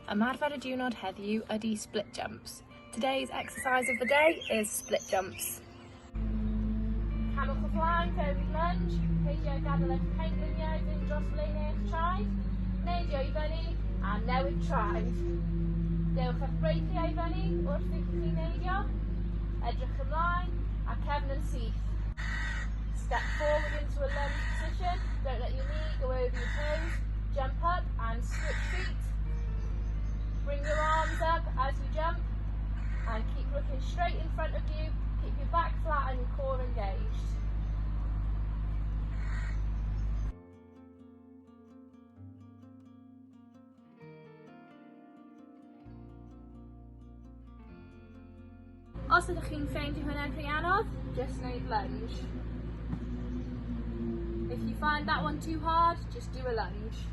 Ymarfer y diwrnod heddiw ydy split jumps. Today's exercise of the day is split jumps. Camwch o flaen fewn i lunge, peidio â gadael eich pengliniau fynd dros flaenau eich traed, neidio i fyny a newid traed. Dewch â'ch breichiau i fyny wrth i chi neidio, edrych ymlaen a cefn yn syth. Step forward into a lunge position, don't let your knee go over your toes, jump up and switch feet. Bring your arms up as you jump and keep looking straight in front of you. Keep your back flat and your core engaged. Os ydych chi'n ffeindio hwnna'n rhy anodd, just neud lunge. If you find that one too hard, just do a lunge.